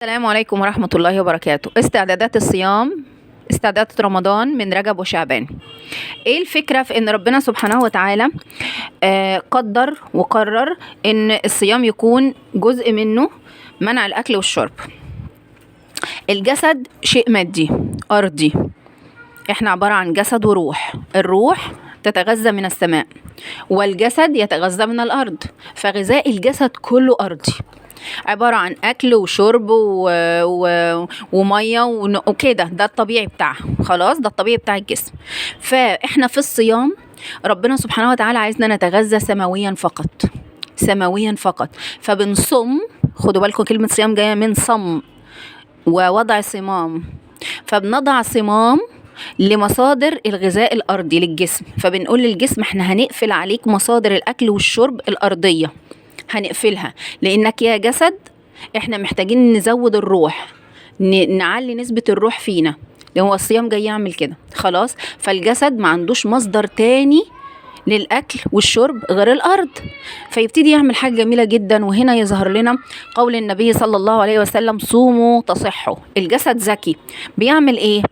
السلام عليكم ورحمة الله وبركاته. استعدادات الصيام، استعدادات رمضان من رجب وشعبان. ايه الفكرة في ان ربنا سبحانه وتعالى قدر وقرر ان الصيام يكون جزء منه منع الاكل والشرب. الجسد شيء مادي ارضي، احنا عبارة عن جسد وروح. الروح تتغذى من السماء والجسد يتغذى من الارض، فغذاء الجسد كله ارضي، عبارة عن أكل وشرب ومية وكده. ده الطبيعي بتاعها، خلاص، ده الطبيعي بتاع الجسم. فإحنا في الصيام ربنا سبحانه وتعالى عايزنا نتغذى سماويا فقط، سماويا فقط. فبنصم، خدوا بالكم كلمة صيام جاية من صم ووضع صمام، فبنضع صمام لمصادر الغذاء الأرضي للجسم. فبنقول للجسم احنا هنقفل عليك مصادر الأكل والشرب الأرضية، هنقفلها، لأنك يا جسد احنا محتاجين نزود الروح، نعلي نسبة الروح فينا، لأن هو الصيام جاي يعمل كده، خلاص. فالجسد ما عندوش مصدر تاني للأكل والشرب غير الأرض، فيبتدي يعمل حاجة جميلة جدا. وهنا يظهر لنا قول النبي صلى الله عليه وسلم: صوموا تصحوا. الجسد ذكي، بيعمل ايه؟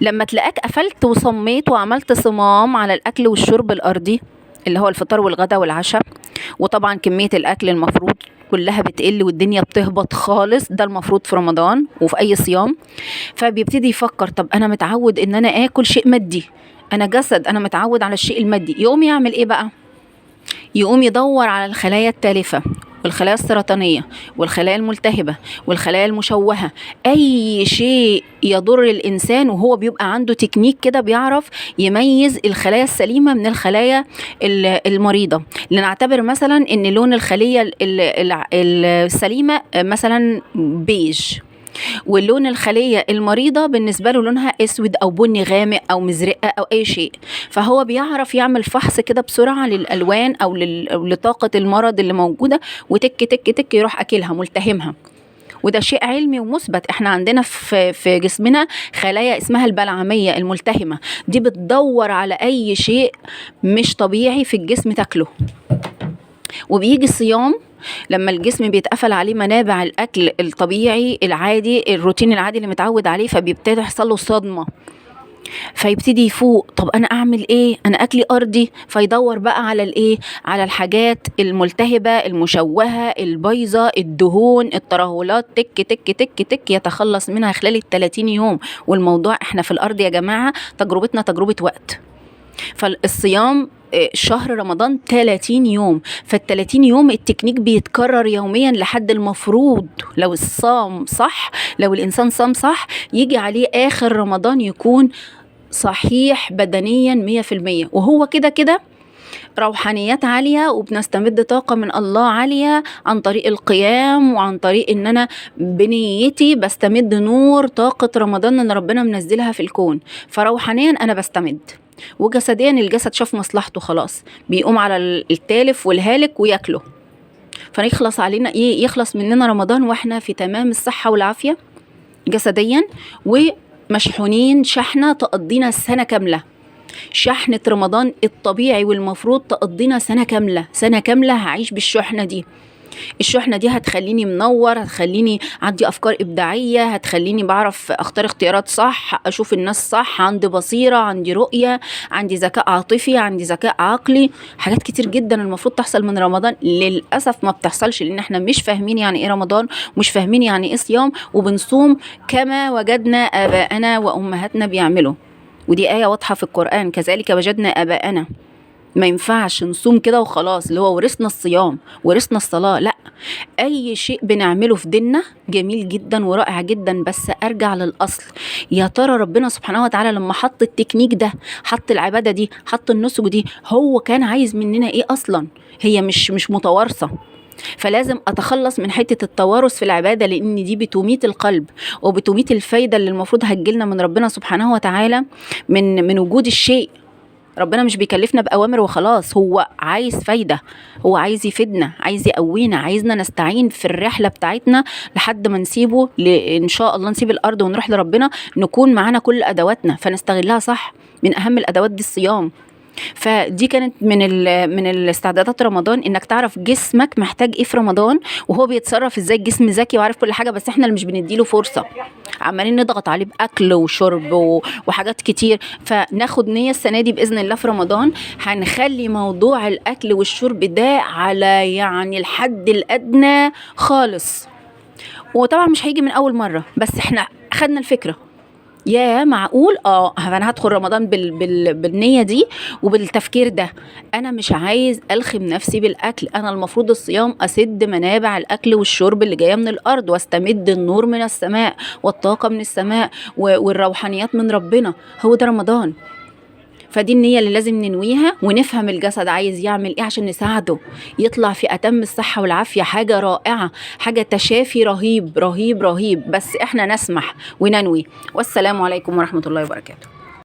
لما تلاقاك قفلت وصميت وعملت صمام على الأكل والشرب الأرضي اللي هو الفطار والغداء والعشاء، وطبعا كمية الأكل المفروض كلها بتقل والدنيا بتهبط خالص، ده المفروض في رمضان وفي أي صيام. فبيبتدي يفكر، طب أنا متعود إن أنا آكل شيء مادي، أنا جسد، أنا متعود على الشيء المادي. يقوم يعمل إيه بقى؟ يقوم يدور على الخلايا التالفة والخلايا السرطانية والخلايا الملتهبة والخلايا المشوهة، أي شيء يضر الإنسان. وهو بيبقى عنده تكنيك كده، بيعرف يميز الخلايا السليمة من الخلايا المريضة. لنعتبر مثلا إن لون الخلية السليمة مثلا بيج، واللون الخلية المريضة بالنسبة له لونها اسود او بني غامق او مزرقة او اي شيء. فهو بيعرف يعمل فحص كده بسرعة للالوان او لطاقة المرض اللي موجودة، وتك تك تك يروح اكلها ملتهمها. وده شيء علمي ومثبت. احنا عندنا في جسمنا خلايا اسمها البلعمية الملتهمة، دي بتدور على اي شيء مش طبيعي في الجسم تاكله. وبيجي الصيام لما الجسم بيتقفل عليه منابع الاكل الطبيعي العادي، الروتين العادي اللي متعود عليه، فبيبتدي يحصل له صدمة، فيبتدي يفوق، طب انا اعمل ايه؟ انا اكلي ارضي. فيدور بقى على الايه؟ على الحاجات الملتهبه المشوهه البايظه، الدهون، الترهلات، تك تك تك تك، يتخلص منها خلال ال30 يوم. والموضوع احنا في الارض يا جماعة تجربتنا تجربه وقت. فالصيام شهر رمضان 30 يوم، فال30 يوم التكنيك بيتكرر يوميا لحد المفروض لو الصام صح، لو الإنسان صام صح، يجي عليه آخر رمضان يكون صحيح بدنيا 100%. وهو كده كده روحانيات عالية، وبنستمد طاقة من الله عالية عن طريق القيام، وعن طريق ان انا بنيتي بستمد نور طاقة رمضان ان ربنا منزلها في الكون. فروحانيا انا بستمد، وجسديا الجسد شاف مصلحته خلاص، بيقوم على التالف والهالك وياكله. فنخلص علينا ايه؟ يخلص مننا رمضان واحنا في تمام الصحة والعافية جسديا، ومشحونين شحنة تقضينا سنة كاملة. شحنة رمضان الطبيعي والمفروض تقضينا سنة كاملة، سنة كاملة هعيش بالشحنة دي. الشحنة دي هتخليني منور، هتخليني عندي أفكار إبداعية، هتخليني بعرف أختار اختيارات صح، أشوف الناس صح، عندي بصيرة، عندي رؤية، عندي ذكاء عاطفي، عندي ذكاء عقلي. حاجات كتير جدا المفروض تحصل من رمضان، للأسف ما بتحصلش، لأن احنا مش فاهمين يعني إيه رمضان، مش فاهمين يعني إيه صيام، وبنصوم كما وجدنا آباءنا وأمهاتنا بيعملوا. ودي آية واضحة في القرآن، كذلك وجدنا آباءنا. ما ينفعش نصوم كده وخلاص، اللي هو ورثنا الصيام ورثنا الصلاة. لا، أي شيء بنعمله في ديننا جميل جدا ورائع جدا، بس أرجع للأصل. يا ترى ربنا سبحانه وتعالى لما حط التكنيك ده، حط العبادة دي، حط النسك دي، هو كان عايز مننا إيه أصلا؟ هي مش متوارثة. فلازم أتخلص من حتة التوارث في العبادة، لأن دي بتميت القلب وبتميت الفايدة اللي المفروض هتجيلنا من ربنا سبحانه وتعالى من وجود الشيء. ربنا مش بيكلفنا بأوامر وخلاص، هو عايز فايدة، هو عايز يفيدنا، عايز يقوينا، عايزنا نستعين في الرحلة بتاعتنا لحد ما نسيبه إن شاء الله نسيب الأرض ونروح لربنا، نكون معانا كل أدواتنا فنستغلها صح. من أهم الأدوات دي الصيام. فدي كانت من الاستعدادات رمضان، انك تعرف جسمك محتاج ايه في رمضان وهو بيتصرف ازاي. الجسم ذكي وعارف كل حاجة، بس احنا اللي مش بنديله فرصة، عمالين نضغط عليه باكل وشرب وحاجات كتير. فناخد نيه السنة دي باذن الله في رمضان هنخلي موضوع الاكل والشرب ده على يعني الحد الادنى خالص. وطبعا مش هيجي من اول مرة، بس احنا خدنا الفكرة. يا معقول؟ انا هدخل رمضان بالنية دي وبالتفكير ده. انا مش عايز الخم نفسي بالاكل، انا المفروض الصيام اسد منابع الاكل والشرب اللي جاية من الارض، واستمد النور من السماء والطاقة من السماء والروحانيات من ربنا. هو ده رمضان. فدي النية اللي لازم ننويها، ونفهم الجسد عايز يعمل ايه عشان نساعده يطلع في أتم الصحة والعافية. حاجة رائعة، حاجة تشافي رهيب رهيب رهيب، بس احنا نسمح وننوي. والسلام عليكم ورحمة الله وبركاته.